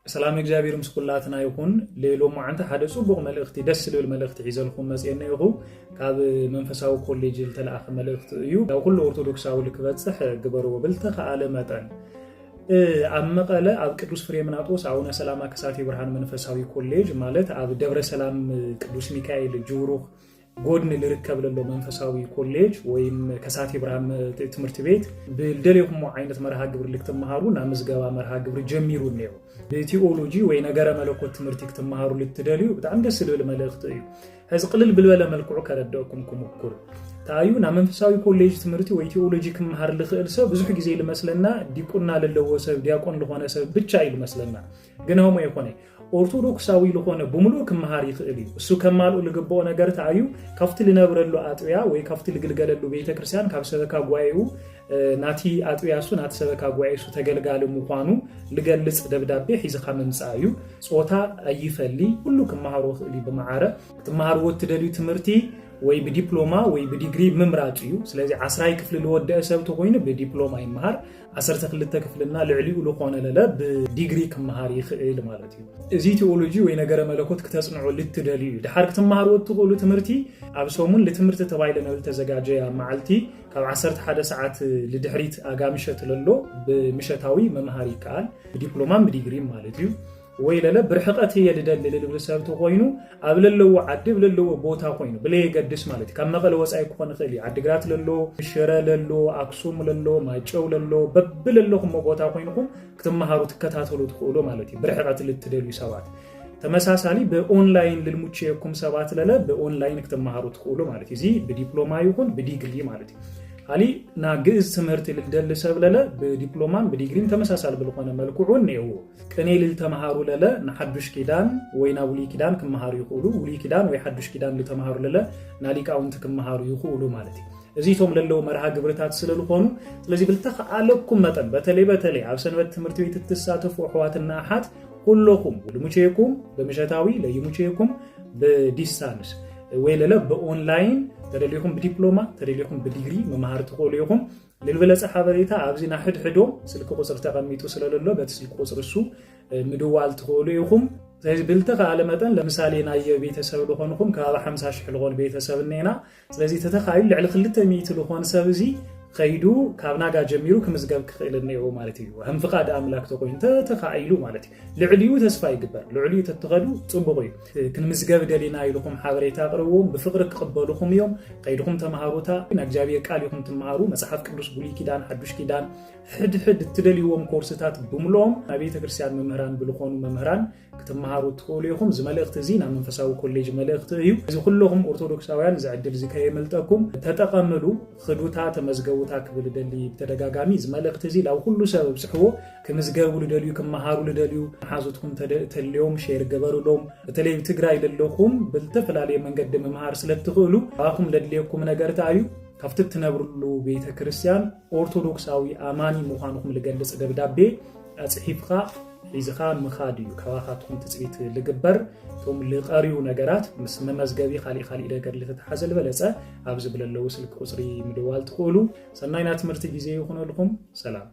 ሰላም እግዚኣብሔር ምስ ኩላትና ይኹን። ሌሎ መዓንቲ ሓደ ጽቡቕ መልእኽቲ፣ ደስ ዝብል መልእኽቲ ሒዘልኩም መጽኤና ይኹ። ካብ መንፈሳዊ ኮሌጅ ዝተለኣኸ መልእኽቲ እዩ። ያው ኩሉ ኦርቶዶክሳዊ ልክበጽሕ ግበርዎ ብልተኸኣለ መጠን። ኣብ መቐለ ኣብ ቅዱስ ፍሬምናጦስ ኣቡነ ሰላማ ከሳቴ ብርሃን መንፈሳዊ ኮሌጅ፣ ማለት ኣብ ደብረ ሰላም ቅዱስ ሚካኤል ጅውሩኽ ጎድኒ ልርከብ ለሎ መንፈሳዊ ኮሌጅ ወይም ከሳቴ ብርሃን ትምህርቲ ቤት፣ ብልደሌኹሞ ዓይነት መርሃ ግብሪ ልክትመሃሩ ናብ ምዝገባ መርሃ ግብሪ ጀሚሩ እኒኦ። ብቲኦሎጂ ወይ ነገረ መለኮት ትምህርቲ ክትመሃሩ ልትደልዩ ብጣዕሚ ደስ ዝብል መልእኽቲ እዩ። ሕዚ ቅልል ብልበለ መልክዑ ከረድእኩም ክምኩር። ታዩ ናብ መንፈሳዊ ኮሌጅ ትምህርቲ ወይ ቲኦሎጂ ክመሃር ልኽእል ሰብ ብዙሕ ግዜ ልመስለና ዲቁና ለለዎ ሰብ፣ ዲያቆን ልኾነ ሰብ ብቻ እዩ ልመስለና። ግን ሆሞ የኾነ ኦርቶዶክሳዊ ልኾነ ብምሉእ ክመሃር ይኽእል እዩ። እሱ ከማልኡ ልግብኦ ነገር ተኣዩ ካብቲ ልነብረሉ ኣጥብያ ወይ ካብቲ ልግልገለሉ ቤተክርስቲያን ካብ ሰበካ ጓኤኡ ናቲ ኣጥብያ እሱ ናቲ ሰበካ ጓኤ እሱ ተገልጋሊ ምዃኑ ልገልጽ ደብዳቤ ሒዝኻ ምምጻእ እዩ። ጾታ ኣይፈሊ፣ ኩሉ ክመሃሮ ክእል እዩ ብመዓረ። ክትመሃርዎ እትደልዩ ትምህርቲ ወይ ብዲፕሎማ ወይ ብዲግሪ ምምራጽ እዩ። ስለዚ ዓስራይ ክፍሊ ልወደአ ሰብ ተኾይኑ ብዲፕሎማ ይመሃር። ዓሰርተ ክልተ ክፍልና ልዕሊኡ ልኾነ ለለ ብዲግሪ ክመሃር ይኽእል ማለት እዩ። እዚ ቲኦሎጂ ወይ ነገረ መለኮት ክተጽንዑ ልትደልዩ እዩ። ድሓር ክትመሃርዎ እትኽእሉ ትምህርቲ ኣብ ሰሙን ልትምህርቲ ተባይለ ነብል ተዘጋጀያ መዓልቲ ካብ ዓሰርተ ሓደ ሰዓት ልድሕሪት ኣጋምሸት ለሎ ብምሸታዊ መምሃር ይከኣል። ብዲፕሎማን ብዲግሪን ማለት እዩ። ወይ ለለ ብርሕቐት እየ ልደሊ ልብል ሰብ ተኾይኑ ኣብ ለለዎ ዓዲ ኣብ ለለዎ ቦታ ኮይኑ ብለየገድስ ማለት እዩ። ካብ መቐለ ወፃኢ ክኾን ይኽእል እዩ። ዓዲግራት ለሎ፣ ሽረ ለሎ፣ ኣክሱም ለሎ፣ ማይጨው ለሎ፣ በብለለኹሞ ቦታ ኮይንኹም ክትመሃሩ ትከታተሉ ትኽእሉ ማለት እዩ። ብርሕቐት ልትደልዩ ሰባት ተመሳሳሊ ብኦንላይን ልልሙቸየኩም ሰባት ለለ ብኦንላይን ክትመሃሩ ትኽእሉ ማለት እዩ። እዚ ብዲፕሎማ ይኹን ብዲግሪ ማለት እዩ። ካሊእ ና ግእዝ ትምህርቲ ልደሊ ሰብ ለለ ብዲፕሎማን ብዲግሪን ተመሳሳሊ ብልኾነ መልክዑ እኒአዎ። ቅኔ ልልተምሃሩ ለለ ንሓዱሽ ኪዳን ወይ ናብ ውሉይ ኪዳን ክመሃሩ ይኽእሉ። ውሉይ ኪዳን ወይ ሓዱሽ ኪዳን ልተምሃሩ ለለ ናሊቃውንቲ ክመሃሩ ይኽእሉ ማለት እዩ። እዚቶም ለለዉ መርሃ ግብርታት ስለ ዝኾኑ፣ ስለዚ ብልተኸኣለኩም መጠን በተለይ በተለይ ኣብ ሰንበት ትምህርቲ ቤት እትሳተፉ ኣሕዋትና ኣሓት ኩለኹም ልሙቸየኩም ብምሸታዊ ለይሙቸየኩም ብዲስታንስ ወይ ለለ ብኦንላይን ተደሊኹም ብዲፕሎማ ተደሊኹም ብዲግሪ መምሃር ትኽእሉ ኢኹም። ልልበለጸ ሓበሬታ ኣብዚ ናሕድሕዶም ስልኪ ቁጽሪ ተቐሚጡ ስለለሎ በቲ ስልኪ ቁጽሪ እሱ ምድዋል ትኽእሉ ኢኹም። ስለዚ ብልተኸኣለ መጠን ለምሳሌ ናይ ቤተሰብ ልኾንኹም ከባቢ ሓምሳ ሽሕ ልኾኑ ቤተሰብ እኔና። ስለዚ ተተኻኢሉ ልዕሊ ክልተ ሚእቲ ልኾን ሰብ እዚ ኸይዱ ካብ ናጋ ጀሚሩ ክምዝገብ ክኽእል እኒኦ ማለት እዩ። ከም ፍቓድ ኣምላክ ተኮይኑ ተተኻኢሉ ማለት እዩ። ልዕሊኡ ተስፋ ይግበር። ልዕሊኡ ተትኸዱ ጽቡቕ እዩ። ክንምዝገብ ደሊና ኢልኹም ሓበሬታ ኣቕርብዎም። ብፍቕሪ ክቕበሉኹም እዮም። ከይድኹም ተምሃሩታ። ናይ እግዚኣብሔር ቃል ኢኹም ትምሃሩ። መጽሓፍ ቅዱስ ብሉይ ኪዳን፣ ሓዱሽ ኪዳን፣ ሕድሕድ እትደልይዎም ኮርስታት ብምልኦም ናይ ቤተ ክርስቲያን መምህራን ብልኾኑ መምህራን ክትምሃሩ ትኽእሉ ኢኹም። እዚ መልእኽቲ እዚ ናይ መንፈሳዊ ኮሌጅ መልእኽቲ እዩ። እዚ ኩለኹም ኦርቶዶክሳውያን እዚ ዕድል እዚ ከየመልጠኩም ተጠቐምሉ። ክዱታ ተመዝገቡታ ክብል ደሊ ብተደጋጋሚ እዚ መልእኽቲ እዚ ናብ ኩሉ ሰብ ኣብጽሕዎ። ክምዝገቡ ልደልዩ፣ ክመሃሩ ልደልዩ፣ መሓዙትኩም ተደ-፣ ተልዮም ሼር ገበሩሎም። በተለይ ኣብ ትግራይ ለለኹም ብልተፈላለየ መንገዲ ምምሃር ስለ እትኽእሉ፣ ኣኹም ለድልየኩም ነገር እንታይ እዩ? ካብቲ እትነብርሉ ቤተ ክርስቲያን ኦርቶዶክሳዊ ኣማኒ ምዃንኹም ልገልጽ ደብዳቤ ኣጽሒፍካ ሒዝኻ ምኻድ እዩ። ካባኻትኩም ትጽቢት ልግበር። እቶም ልቐርዩ ነገራት ምስ መመዝገቢ ካሊእ ካሊእ ነገር ልተተሓዘ ልበለጸ ኣብዚ ብለለዉ ስልኪ ቁጽሪ ምድዋል ትኽእሉ። ሰናይ ናይ ትምህርቲ ግዜ ይኹነልኩም። ሰላም።